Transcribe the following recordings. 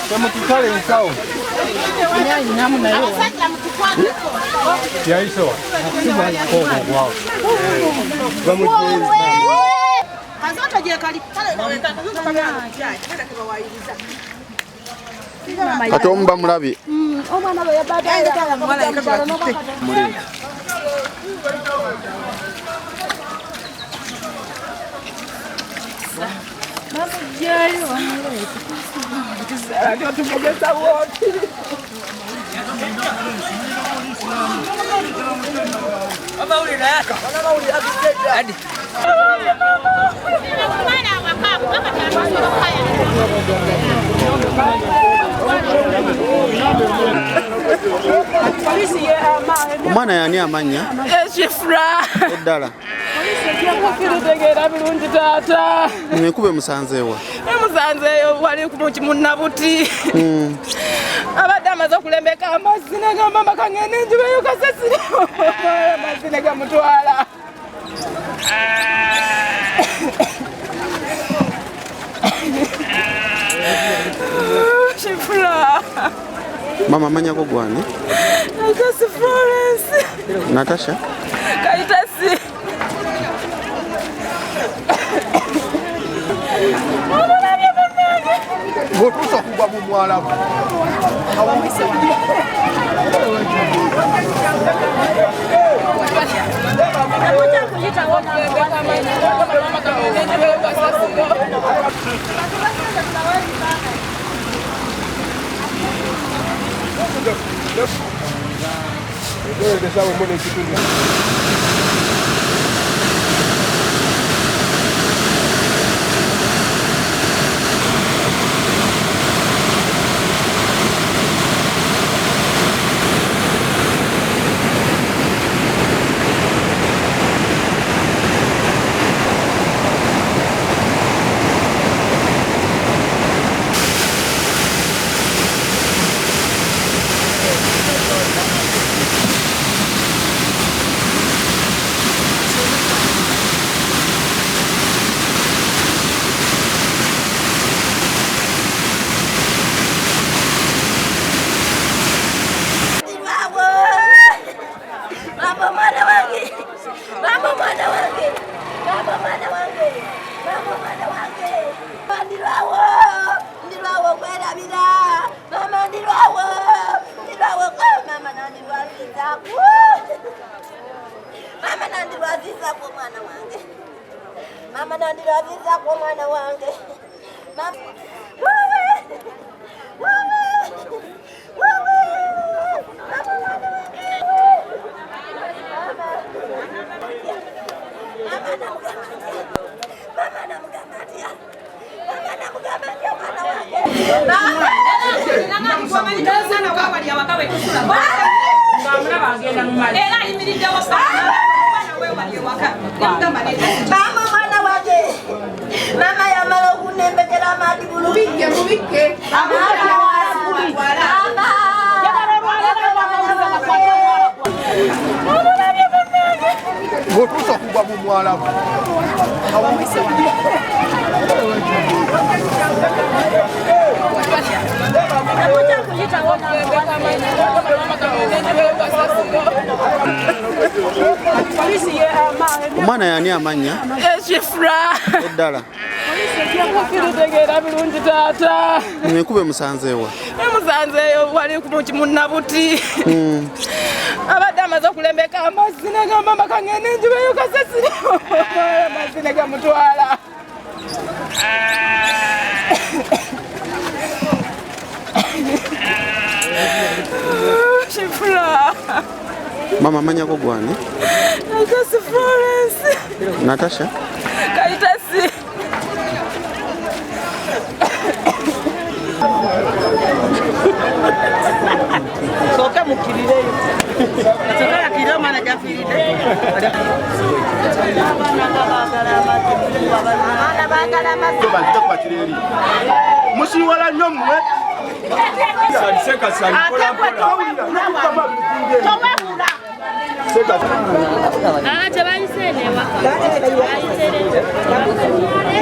Temututale ensawo. Yayisewa. Kati omu bamulabye. Omwana yani amanya? Shifra. Eddala. Siritegeera bulungi taata. Enkuba emusanzeewa? Emusanzeeyo wali munnabuti. Abadde amaze okulembeka amazzi negamba maka ngende njibeyo kasasiro. Amazzi negamutwala. Shifra. Mama amanya go gwani? Natasha Florence. Natasha? Kaitasi. Ng'otuusa okugwa mu mwalabu. Mama mwana wange, mama mwana wange, mama mwana wange, mama mwana wange. Ndilwawo, ndilwawo kwerabira, mama ndilwawo, ndilwawo mama nandilwazizaku, mama nandilwazizaku mwana wange, mama nandilwazizaku mwana wange, mama wewe, wewe, wewe, mama mwana wange. Mama mwana wange, mama yamala okunembekera amaadi bulungi. Ng'otuusa okugwa mu mwalabu. Omwana yani amanya? Shifra. Eddala. Siritegeera bulungi taata. Enkuba emusanzeewa? Emusanzeeyo wali munnabuti. Abadde amaze okulembeka amazzi negamba maka ngende njibeyo kasasiro. Amazzi negamutwala. Shifra. Mama amanya go gwani? Natasha Florence. Natasha? Kaitasi. Soka mukirireyo. Soka yakirireyo mwana jafiiridde. Abaana baagala amazzi. Musiiwala nnyo mmwe. Tebayise newa.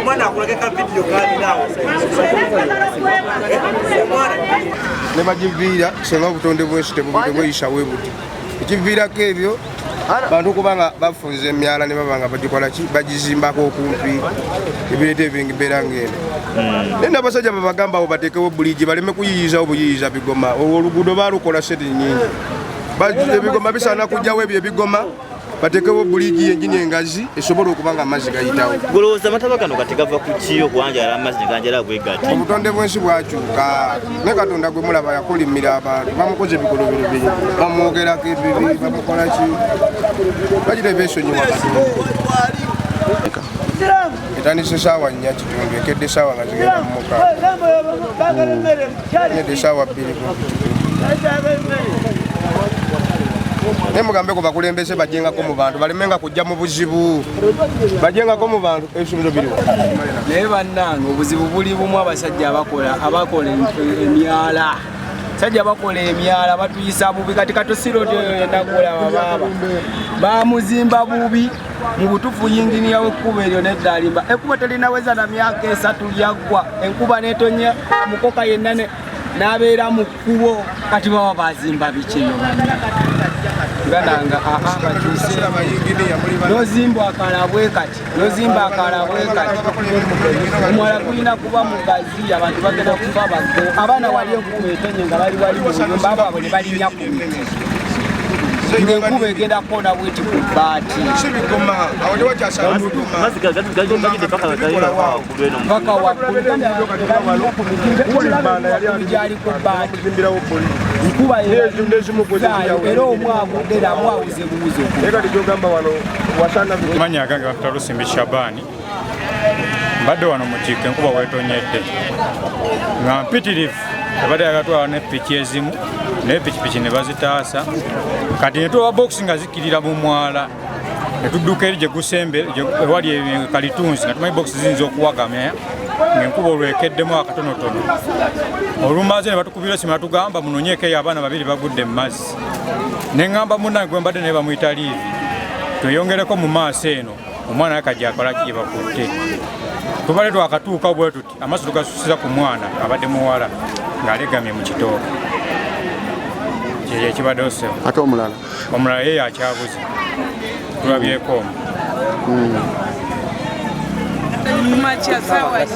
Omwana akulageka vidiyo galinawo. Ne bagiviira singa obutonde bwensi tebweyisa we buti. Ekiviirako ebyo bantu kubanga bafunza emyala ne baba nga bagikola ki, bagizimbako okumpi, ebireeta ebimbeera ng'eno. Naye n'abasajja babagamba abo bateekewo buliigi baleme kuyiyizawo buyiyiza bigoma. Olwo oluguudo baalukola sente nnyingi. Ebigoma bisaana kujjawo ebyo ebigoma, bateekewo buliigi yennyini engazi esobola okuba nga amazzi gayitawo. Golowooza amataba gano kati gava ku ki okuwanjala amazzi ne ganjala bwe gati? Obutonde bw'ensi bwakyuka, ne Katonda gwe mulaba yakolimira abantu, bamukoze ebikolobero bingi, bamwogerako ebibi, bamukola ki, bagira beesonyiwa Katonda. Etandise saawa 4:15, ekedde saawa nga zigenda mu 6. Nedde saawa 2 kumpi. Naye mugambeko bakulembeze bajjengako mu bantu, balemenga kujja mu buzibu, bajjengako mu bantu. Ebisuubizo biriwo. Naye bannange obuzibu buli bumu, abasajja abakola emyala, sajja bakola emyala batuyisa bubi. Kati katosiroti oyo yenna gulaba baaba bamuzimba bubi. Mu butuufu yinginiya w'ekkubo eryo nedda alimba. Ekkubo terinaweza na myaka 3 lyaggwa, enkuba n'etonnya mukoka yenna n'abeera mu kkubo. Kati baba bazimba biki eyo banange? Nga bakyuse. N'ozimba akalabwe kati, n'ozimba akalabwe kati, omwala gulina kuba mugazi, abantu bagenda kufa baggo. Abaana wali enkuba etonye nga bali wali mu buyumba bwabwe ne balinnya ku miti, ng'enkuba egenda kukoona bweti ku bbaati. Amazzi gajjidde paka paka waggulu gyali ku bbaati, nkuba era omwagudde amwawuze buwuzi. Manya agange bakuta Lusimbi Shabani. Mbadde wano mu kiiko enkuba weetonyedde nga mpitirivu, ebadde yagatwala ne piki ezimu, naye pikipiki ne bazitaasa. Kati ne tuba bokisi nga zikkirira mu mwala, ne tudduka eri gye gusembe ewali kalitunsi, nga tumanyi bokisi ziyinza okuwagamya ng'enkuba olwekeddemu akatonotono. Olumaze ne batukubira esimu batugamba munoonyeeko eyo abaana 2 bagudde mu mazzi. Ne ŋŋamba munnange gwe mbadde naye bamuyita Liivi, tweyongereko mu maaso eno omwana akajja akola ki bakutte. Tubadde twakatuuka bwe tuti, amaaso tugasusiza ku mwana abadde muwala ng'alegamye mu kitooke. Kyekyo ekibaddewo ssebo. Ate omulala? Omulala ye yakyabuze, tulabyeko omu. Kumakya saawa 4,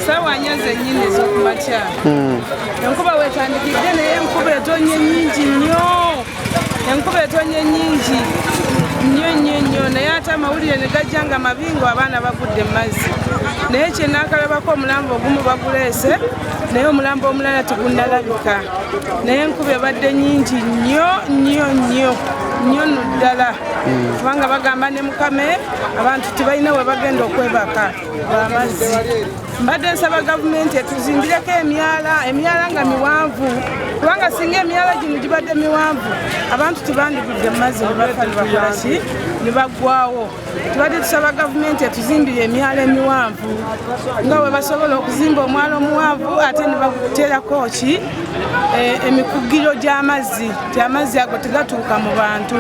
saawa 4 zennyini ez'okumakya enkuba wetandikidde, naye enkuba etonye nnyingi nnyo, enkuba etonye nnyingi nnyo nnyo nnyo, naye ate amawulire ne gajja nga mabingo, abaana bagudde mu mazzi. Naye kye naakalabako omulambo ogumu baguleese, naye omulambo omulala tegunnalabika. Naye enkuba ebadde nnyingi nnyo nnyo nnyo nnyo nno ddala, kubanga bagamba ne mukame abantu tebalina we bagenda okwebaka lw'amazzi. Mbadde nsaba gavumenti etuzimbireko emyala, emyala nga miwanvu, kubanga singa emyala gino gibadde miwanvu abantu tebandigudde mu mazzi ne bafa ne bakola ki ne baggwawo. Tubadde tusaba gavumenti etuzimbire emyala emiwanvu nga bwe basobola okuzimba omwala omuwanvu ate ne baguteerako ki emikugiro gy'amazzi, ti amazzi ago tegatuuka mu bantu.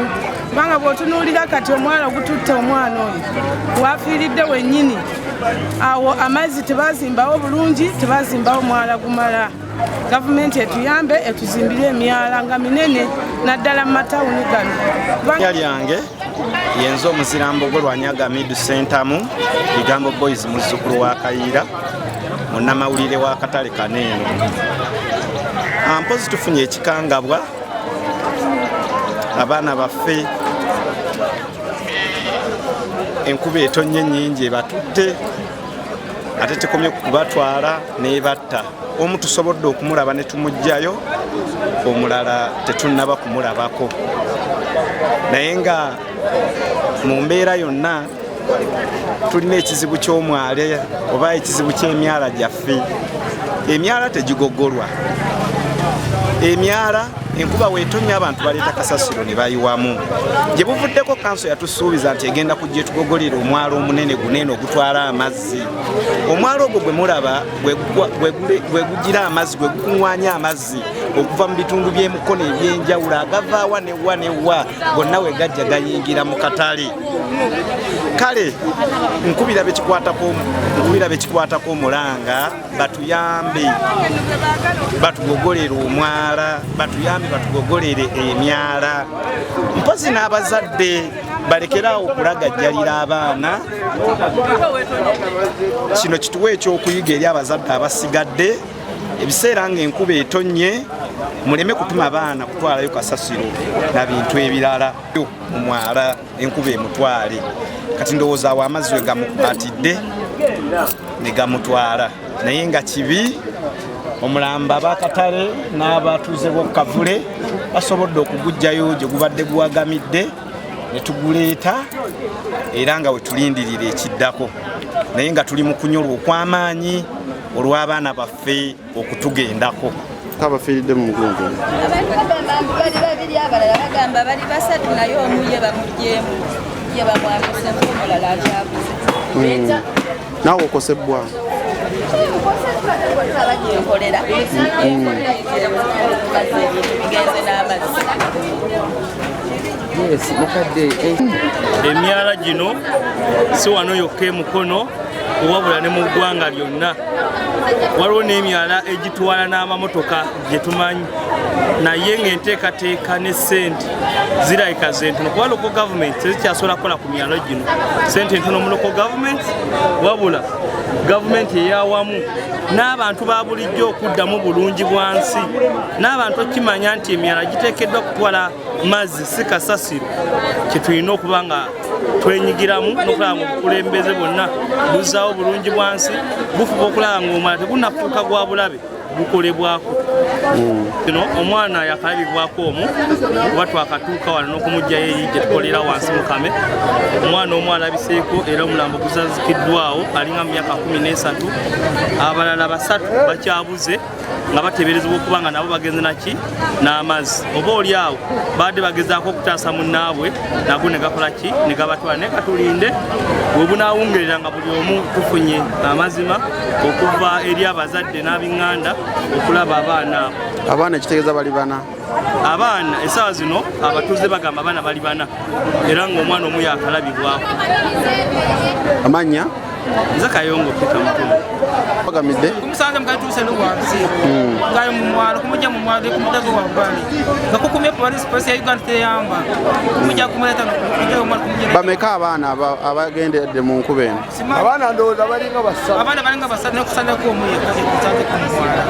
Kubanga bw'otunuulira kati omwala ogututte omwana oyo wafiiridde wennyini awo, amazzi tebazimbawo bulungi, tebazimbawo mwala gumala. Gavumenti etuyambe etuzimbire emyala nga minene naddala mu matawuni gano. Erinnya lyange yenze Omuzirambo gwe Lwanyaga Midu Sentamu, Bigambo Boys, muzzukulu wa Kayiira, munnamawulire wa Katale Kaneeno. Mpozi tufunye ekikangabwa, abaana baffe enkuba etonnye nnyingi ebatutte, ate tekomye kubatwala n'ebatta. Omu tusobodde okumulaba ne tumuggyayo, omulala tetunnaba kumulabako. Naye nga mu mbeera yonna tulina ekizibu ky'omwala oba ekizibu ky'emyala gyaffe. Emyala tegigogolwa, emyala enkuba weetonnya abantu baleeta kasasiro ne bayiwamu. Gye buvuddeko kanso yatusuubiza nti egenda kujja etugogolera omwala omunene guneeno ogutwala amazzi. Omwala ogwo gwe mulaba gwe gugira amazzi, gwe gukuŋŋaanya amazzi Okuva mu bitundu by'emukono ebyenjawulo agavaawa newa newa gonna we gajja gayingira mu katale. Kale nkubira bekikwatako omulanga batuyambe batugogolere omwala, batuyambe batugogolere emyala. Mpozi n'abazadde balekerawo okulagajjalira abaana. Kino kituwa ekyokuyiga eri abazadde abasigadde. Ebiseera ng'enkuba etonnye muleme kutuma abaana kutwalayo kasasiro na bintu ebirala omwala enkuba emutwale. Kati ndowooza awo amazzi we gamukwatidde ne gamutwala, naye nga kibi. Omulamba ab'akatale n'abatuuze b'okukavule basobodde okuguggyayo gye gubadde guwagamidde ne tuguleeta, era nga we tulindirira ekiddako, naye nga tuli mu kunyolwa okw'amaanyi olw'abaana baffe okutugendako. Kabafiiridde mu mugongo. Abantu bali babiri, abalala bagamba bali basatu, naye omu ye bamugyemu, ye bamwambuse, omulala akyabuze. Naawe okosebwa? Gyenkolera bigenze n'amazzi. Emyala gino si wano yokka emukono, wabula ne mu ggwanga lyonna. Waliwo n'emyala egitwala n'amamotoka gye tumanyi, naye ng'enteekateeka ne ssente zirabika zentono, kuba local government tezikyasobola kukola ku myalo gino. Ssente ntono mu local government, wabula gavumenti eyawamu n'abantu ba bulijjo okuddamu bulungi bwansi, n'abantu okimanya nti emyala giteekeddwa kutwala mazzi si kasasiro, kye tulina okuba nga twenyigiramu n'okulaba nga obukulembeze bwonna buzzaawo bulungi bwansi, bufuba okulaba nga omwala tegunafuuka gwa bulabe gukolebwako. Kino omwana yakalabibwako omu, kuba twakatuuka wano n'okumuggyayo eri gye tukolera wansi mu kame. Omwana omu alabiseeko era omulambo guzazikiddwawo, alinga mu myaka 13. Abalala basatu bakyabuze nga bateeberezebwa okuba nga nabo bagenze naki n'amazzi, oba oli awo baadde bagezaako okutaasa munnaabwe nago ne gakola ki ne gabatwala. Naye katulinde bwe bunaawungerera nga buli omu tufunye amazima okuva eri abazadde n'ab'eŋŋanda okulaba abaana abo. Abaana ekitegeeza bali bana? Abaana essaawa zino abatuuze bagamba abaana bali bana, era ng'omwana omu yakalabibwako. Amannya? Nze Kayongo Peter Mutumu. Bagamidde? Kumusanze mukatuuse no wansi ngayo mu mwalo, kumujja mu mwalo kumutazo wa bbali nga kukumye police police ya Uganda teyamba kumujja kumuleeta kumujja omwalo kumujja. Bameka abaana abagendedde mu nkuba eno? Abaana ndowooza balinga basatu. Abaana balinga basatu, n'okusanyako omu yekka kusanze ku mwala.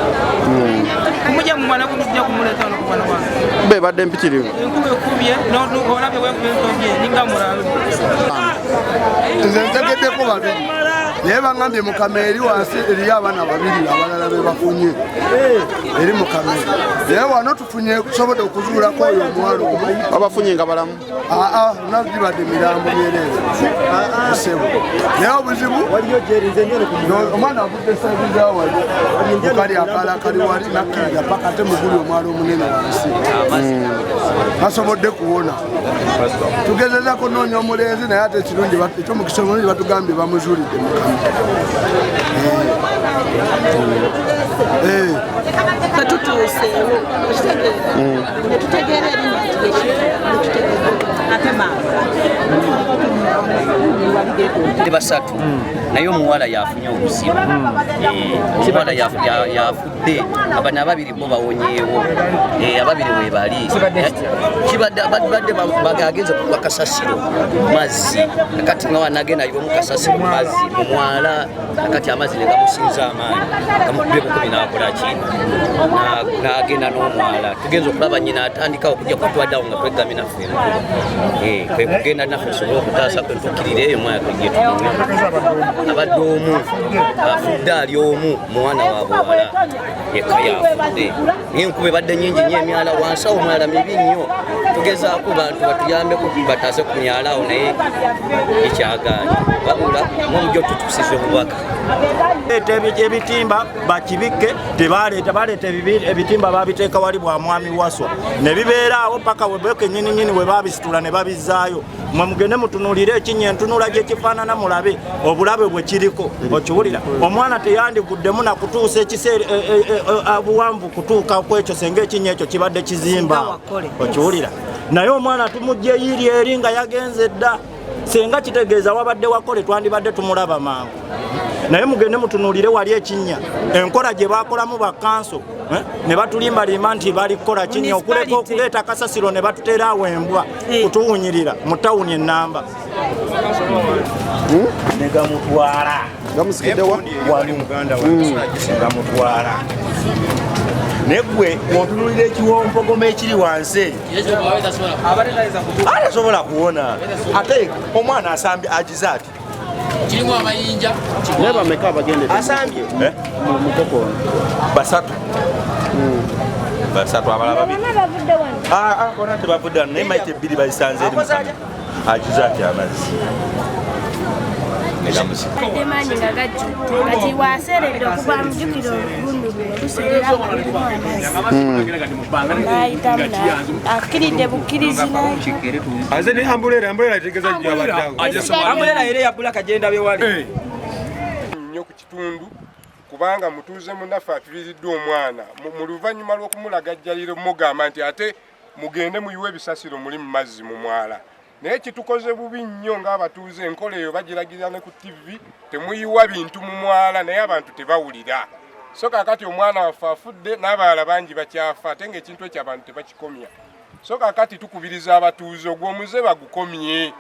Kumujja mu mwalo kumujja kumuleeta no kubana wange. Be badde mpitirivu. Enkuba ekubye n'olabye bwekuba entombye ninga mulalu. Nze ntegeddeko babiri, naye bangambye mu kamera eri wansi eriyo abaana babiri abalala be bafunye eri mu kamera, naye wano tufunye tusobodde okuzuulako oyo omuwala omu. Babafunye nga balamu? Aa, nagibadde mirambo myereere ssebo, naye obuzibu omwana avudde sabiza wali kukali akala kali wali nakkirira paka ate muguli omwala omunene wansi basobodde kuwona. Tugezezako noonya omulenzi, naye ate ekirungi ekyomukisa omulungi batugambye bamuzuulidde mukama. Tetutuuseewo okitegeera, netutegeera erinnya ate maama basatu, naye omuwala yafunye obuzibu. Omuwala yafudde, abana ababiri bo bawonyeewo, ababiri we bali kibadde bagenze kuwa kasasiro mazzi, kati nga wanagenda ayiwa kasasiro mazzi omwala, kati amazzi ne gamusinza amaanyi gamukubye bukubi n'akola ki n'agenda n'omwala. Tugenza okulaba nnyina atandikawo okujja kutwaddawo nga twegamye naffe enkuba, kwe kugenda naffe tusobole okutaasa kwe ntuukirira eyo omwana tujje tunywe. Abadde omu afudde, ali omu mwana wa buwala yekka yafudde, naye enkuba ebadde nnyingi nnyo, emyala wansi awo omwala mibi nnyo. Tugezaako bantu batuyambeko bataase ku myala awo, naye ekyagaanye. Wabula mumujjo tutuusiza obubaka. Leeta ebitimba bakibikke, tebaleeta, baleeta ebitimba babiteeka wali bwa mwami Waswa ne bibeera awo paka webeke nyininyini we babisitula ne babizaayo. Mwe mugende mutunuulire ekinnya, entunula gyekifaanana, mulabe obulabe bwe kiriko. Okiwulira, omwana teyandiguddemu nakutuusa ekiseera obuwanvu kutuuka ku ekyo senga ekinnya ekyo kibadde kizimba. Okiwulira, naye omwana tumugje yiri eri nga yagenze dda. Senga kitegeeza wabadde wakole, twandibadde tumulaba mangu. Naye mugende mutunuulire wali ekinnya, enkola gye bakolamu bakanso, ne batulimbalimba nti bali kukola kinnya, okuleka okuleeta kasasiro ne batuteera awo embwa kutuwunyirira mu tawuni enamba. Negamutwala. Gamusikiddewa? Gamutwala. Naye gwe otunulira ekiwompogoma ekiri wansi eyo, atasobola kuwona, ate omwana asambye agize ati. Kirimu amayinja. Naye bameka abagendedde? Asambye. Mukoko ono. Basatu, basatu, abalala babiri. Bavudde wano. Ah, ah, bona tebavudde wano, naye maiti ebbiri bazisanze eri mukama agize ati amazzi negamusika. Badde maanyi nga gajjudde, kati waseeredde okuva mujjukira olubundu luno luseerera nga lulimu amazzi, n'ayitamu akkiridde bukkirizi naye. Aze ne ambulera, ambulera etegeeza jjo abadde awo. Ambulera era ya Bulaka gyendabye wali. Nnyo ku kitundu, kubanga mutuuze munnaffe afiiriddwa omwana mu luvannyuma lw'okumulagajjalira, mugamba nti ate mugende muyiwe ebisasiro muli mu mazzi mu mwala. Naye kitukoze bubi nnyo ng'abatuuze. Enkola eyo bagiragirira ne ku TV, temuyiwa bintu mu mwala, naye abantu tebawulira. So kaakati omwana waffe afudde n'abalala bangi bakyafa, ate ng'ekintu ekyo abantu tebakikomya. So kaakati tukubiriza abatuuze ogw'omuze bagukomye,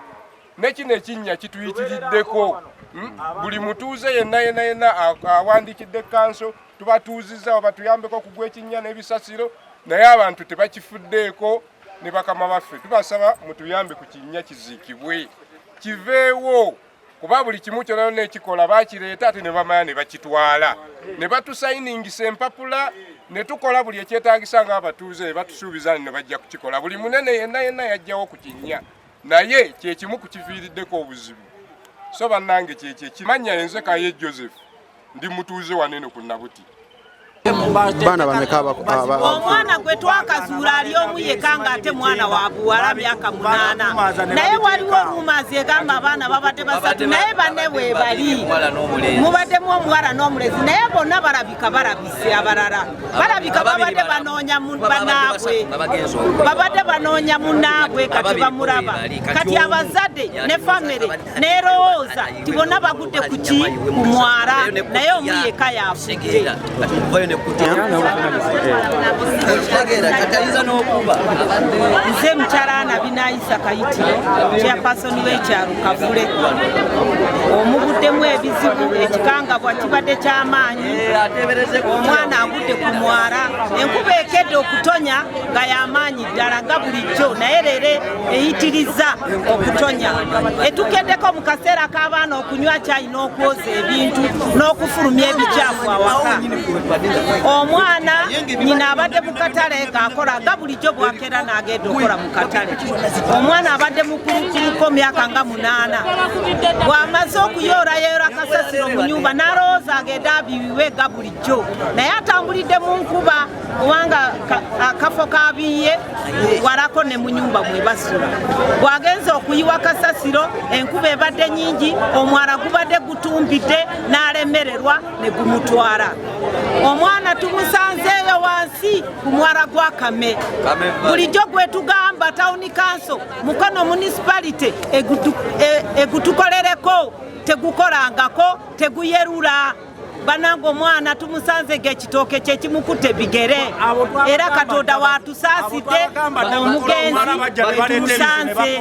ne kino ekinnya kituyitiriddeko. Buli mutuuze yenna yenna yenna awandiikidde kanso, tubatuuzizza batuyambeko okugwa ekinnya n'ebisasiro, naye abantu tebakifuddeeko. Ne bakama baffe tubasaba mutuyambe ku kinnya kiziikibwe kiveewo, kuba buli kimu kyonna yonna ekikola bakireeta ate ne bamala ne bakitwala ne batusayiningisa empapula ne tukola buli ekyetaagisa ng'abatuuze ne batusuubiza ne bajja kukikola. Buli munene yenna yenna yajjawo ku kinnya, naye kyekimu ku kiviiriddeko obuzibu. So bannange, kyekyo ekimanya. Enze Kaye Joseph, ndi mutuuze wanene ku Nabuti. Baana bameka Omwana gwe twakazuula ali omu yekka, ng'ate mwana wa buwala, myaka 8. Naye waliwo rumours egamba abaana babadde basatu, naye banne bwe bali. Omuwala n'omulenzi. Mubaddemu omuwala n'omulenzi, naye bonna balabika balabise, abalala balabika babadde banoonya bannaabwe. Babagenza okuba. Babadde banoonya munnaabwe, kati Ababiri bamulaba. bali, kati Kati omu abazadde ne family nerowooza ti bonna bagudde ku ki, ku mwala, naye omu yekka yafudde. Tegeera, kati mukuvayo nekutegeera kati ayinza n'okuba abadde Nze mukyala Nabinayisa Kayitiro, chairperson w'ekyalo Kavule. Omuguddemu ebizibu, ekikangabwa kibadde kyamaanyi. Omwana agudde ku mwala. Enkuba ekedde okutonya nga y'amaanyi ddala nga bulijjo, naye leero eyitiriza okutonya. Etukeddeko mu kaseera k'abaana okunywa kyayi n'okwoza ebintu n'okufulumya ebikyafu awaka. Omwana nyina abadde mu katale ng'akola nga bulijjo bwakera n'agenda okukola mu katale. Omwana abadde mukulukuluko, myaka nga 8. Bw'amaze okuyoorayoora kasasiro mu nyumba, n'alowooza agende abiwe nga bulijjo, naye atambulidde mu nkuba, kubanga akafo kabiye walako ne mu nyumba mwe basula. Bw'agenza okuyiwa kasasiro, enkuba ebadde nyingi, omwala gubadde gutumbidde, n'alemererwa ne gumutwala. Omwana tumusanzeeyo wansi ku mwala gwa Kame. Bulijjo gwe tugamba town council, Mukono municipality egutukolereko, tegukolangako, teguyerula. Banange, omwana tumusanze ng'ekitooke kye kimukutte bigere, era Katonda watusaasidde, omugenzi tumusanze.